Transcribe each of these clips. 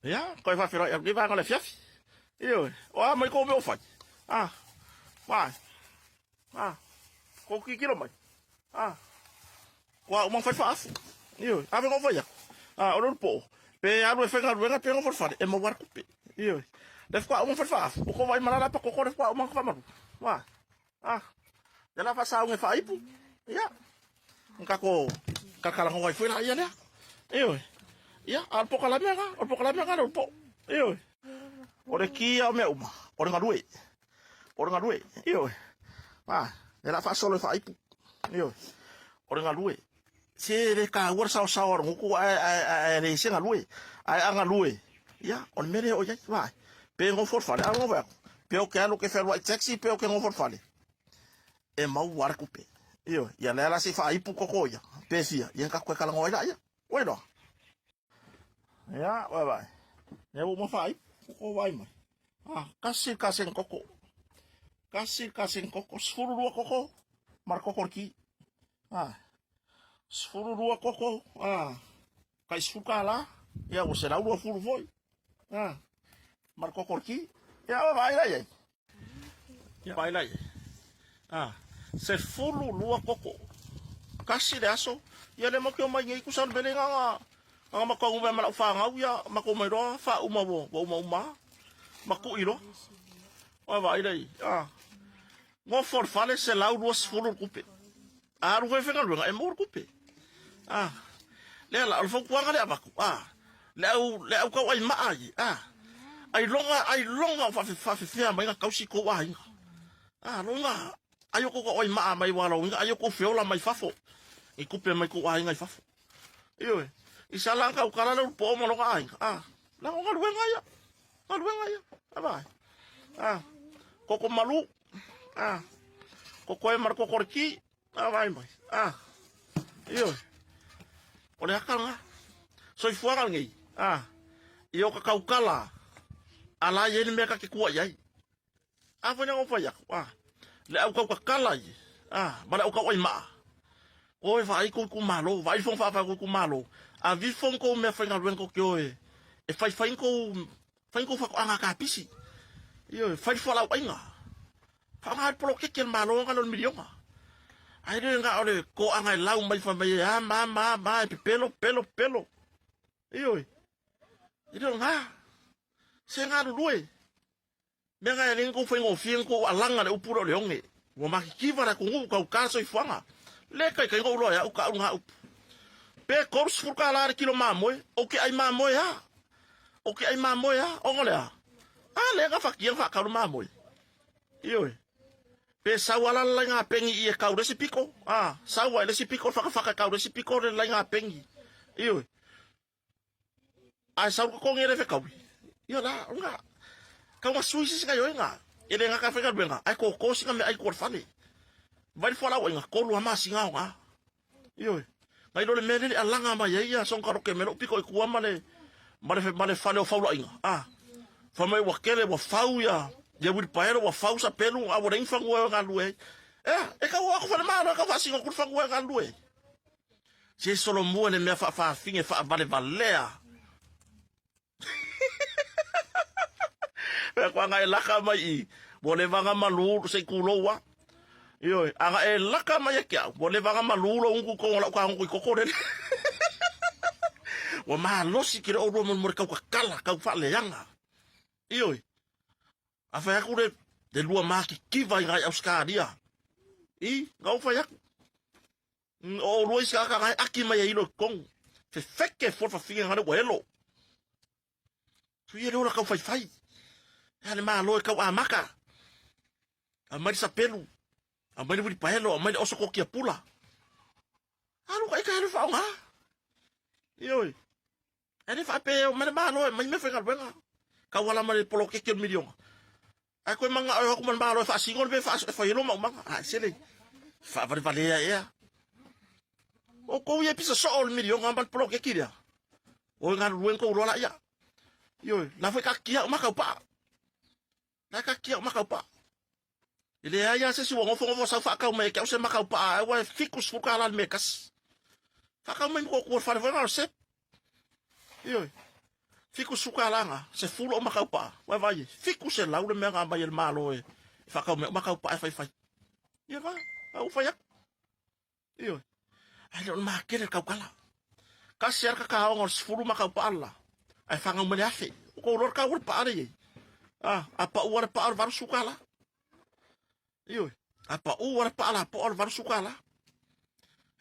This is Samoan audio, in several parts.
Ia, koe faafeiloai atu nei vaega o le afiafi. Ioe, o a mai kou mea o fai? Ah, vai. Ah, kou kikilo mai. Ah, kua uma fai faafu. Ioe, ave ngau fai aku. Ah, o le po. Pe alu e faigaluega pe ngau fale, e maua le kupe. Ioe. Le fua uma fai faafu. O ko vai malala pa koko le fua uma fa malu. Vai. Ah, ia la faasauga e faaipu. Ia, kako kalakalaga ai foi la ia lea. Ioe. Ia, a o le pokalame lena, o le pokalame lena le upo. Ioe. O le ki o mea uma, o le galue. O le galue. Ioe. Ah, e la faasolo e faaipu. Ioe. O le galue. Se le taua le saosao a le gutu ae ae ae leai se galue. Ae a galue, ia, o le mea lea o i ai, vaai. Pe nofo i le fale, a nofo atu, pe ou te alu ou te fealuai i taxi, pe ou te nofo i le fale, e maua lava le tupe. Ioe, ia lea la se i faaipu koko ia, pe fia, ia na tatou toe talanoa ai laia. Ua iloa? Ia, vaai vaai. Lea ua uma faaipu, koko vaai mai. Ah, kasi le kaseni koko. Kasi le kaseni koko, 12 koko ma le koko o le ki. Ah, 12 koko, ah, kai 10 kālā, ia ua 120 foi. Ah, ma le koko o le ki. Ia, ua vaai la i ai. Ia, vaai la i ai. Ah, 12 koko. Kasi le aso, ia le matou mai nei kusa le mele nga nga matou ngumea ma lau fanau ia matou mai loa faauma ua ua umauma ma kui loa. Ua vaai la i ai. Ah, Nofo le fale 120 le tupe. A alu foi e faigaluega e maua le tupe. A lea la o le fautuaga lea avatu, a le au le au tau ai maa ai, a ailoga ailoga o faafefea mai na tausi tou aiga. A loga ai o tou ai maa mai wa loga ai o tou feola mai fafo. I tupe mai tou aiga i fafo. Ioe. I sala ka ukala le po ma loga aiga. A la o galuega ia. Galuega ia. A vai. A koko malu. A koko e ma le koko le ki. A vai mai. A ioe. O le aka lena. Soifuaga lenei. A i o ka kaukala. A la i ai le mea ka te kua i ai. A foi na fai aku, a le au kaukakala i, a ma le au kauai maa. Oe vaai kou itumalo, vaai le fono faavae o kou itumalo, a vifo ni kou mea faigaluega kou te oe e faifai ni kou, fai ni kou faatoaga kapisi. Ioe, fai le fualaauaiga. Faaaoga le poloketi a le Malo nga lea o le miliona. Ae le na o le toaga e lau mai fai mai e a ma ma ma e pepelo pepelo pepelo. Ioe, e le o lena. Se galulue. Mea nga e le kou faigofie na kou alaga le upu lea o le oge. Ua makikiva le atunuu kauka le soifuaga. Le kaikaiga ou loa e au ka au nga upu. Pe 30 kala le kilo mamoe, ou ke ai mamoe a. Ou ke ai mamoe a, ona o le a? A lea na fatia na faakau le mamoe. Ioe. Pe sau ala le laina pengi i e kau le isi piko, a, sau ai le isi piko le fakafaka e kau le isi piko le laina pengi. Ioe. Ae sau totogi e le fekaui. Ia la, o nga, kau nga sui sisi ngai oe nga, e le ngaka faigaluega, ae koko singa meaai i tua o le fale. Vai le fualaau aiga, tolu a masina o nga. Ioe. Ngai lo le mea lele alaga mai ai ia songa roke me lou piko i tua ma le, ma le, ma le fale o faulaiga. A, fai mai ua kele, ua fau ia, ia wilipaelo, ua fau sapelu, a ua leai ni fanua e galulue ai. Ea, e kau o aku fale malo, e kau faasino atu le fanua e galulue ai. Se solomua le mea faafafine faavalevalea. Mea koa aga e laka mai i, ua leva aga malu se i kulou a. Ioe, aga e laka mai e ke au, ua leva aga malu lo ungu kongo lau kagogo i koko lele. Ua malosi ke le olua mo mo le kau kakala, kau faaleaga. Ioe, a fai aku le, le lua makikiva i ngai Australia. I, ngau fai aku. O olua isi kaka ngai aki mai e ilo i totonu. Fefeke fua le fafine ngale ua elo. Tui e le ola kau faifai. E ale malo e kau amaka. Aumai le sapelu. Aumai le wilipaelo. Aumai le oso kokia pula. Alu ka ika hele whaonga. Ioi. E le faapea e o mai le Malo e mai mea faigaluega. Tauala ma le poloketi o le miliona. Ae koe manga oe hoku ma le Malo e faasino le mea e fai ai lou maumaga. Ae sele, faavalevalea ea. O kou ia pisa soo o le miliona ma le poloketi lea. Oe galulue kou loa la ia. Ioe, la foi kakia o makau paa. La kakia o makau paa. E leai lava se isi ua nofonofo sau faatau mai e ke au se makau paa ai ua e 70 tala le mea e tasi. Faatau mai ma kou le fale foi na o le sep. Ioe. 70 kalaga, 10 o makaupaa, ua e vaai e, 700 le mea na aumai e le Malo e faatau mea o makaupaa e faifai. Ia na, a ua fai atu. Ioe. Ae le o le makele le tautala. Tasi lava le kakaoga o le 10 makaupaa le la, ae fanau mai le 1000. Ua tou iloa le tau o le paa lea e i ai. A, a pau lava le paa o le $80. Ioe. A pau lava le paa lapoa o le $80.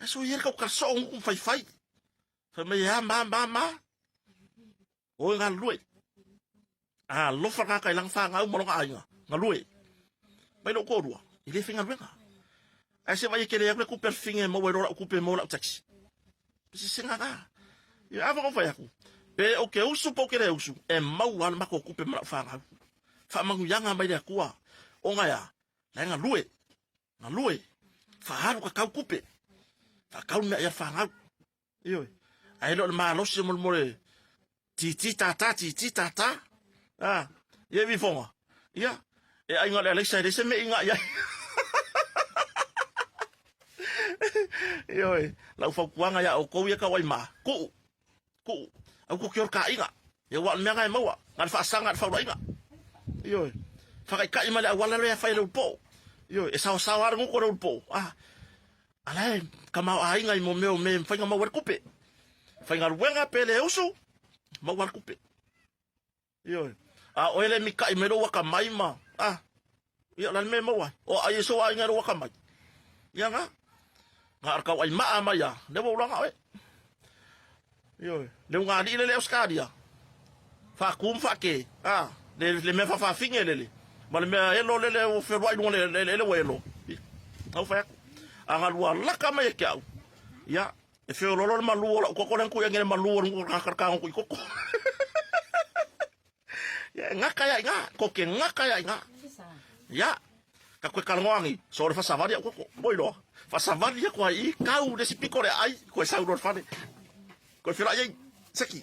Ae so i ai le tautala soo gutu ma faifai. Fai mai e a ma ma ma. O e galulue. Alofa le tagata i lana fanau ma lona aiga, galue. Mai lou toalua, e le faigaluega. Ae se vaai e tele atu le tupe a le fafine e maua ai loa lau tupe e maua lau taxi. Sesega na. Ia a fai atu, pe ou te usu pe ou te le usu, e maua lava le matou tupe ma lau fanau. Faamanuiaga mai le Atua, ona e a? La e galue. Galue. Faaalu tatau tupe. Faatau le mea ia fanau. Ioe. Ae le o le malosi molemole titi tata titi tata. Ah, ia vifoga. Ia, e aiga le alaisa e le se me inga ia. Ioe, lau fautuaga ia outou ia tau ai ma, kuu, kuu, au ko ke ka inga. Ia wa mea ngai maua, ngal faasaga le faulaiga. Ioe, whakaikai ma le awala le whai le upo. Ioe, e sao sao ara nguko le upo. Ah, A la e tamaoaiga i mo mea o me mafai ona maua ai le tupe. Faigaluega pe le usu, maua le tupe. Ioe. A oe le mika'i mai lou akamai ma, a, ia o le a le mea e maua ai? O ai e sou aiga i lou akamai? Ia na. Na o le tauai maa mai a, lea ua ulaga oe. Ioe. Le ugali'i lele Ausetalia, faatu ma faake, a, le mea faafaafine lele, ma le mea elo lele ua feoai i luga o le eleele ua elo. Na ou fai atu, a na lua laka mai e ke au, ia, e feololo le malu o lau koko lea na tui ane le malu o le tagata i koko. Ia, e gata ia i ina, ko ke gata ia i ina. Ia, ka koe kalanoa ni, so le fasavali au koko, moi loa. Fasavali aku ai i, kau le isi piko le ai, koe sau loa le fale. Koe felai ai, seki.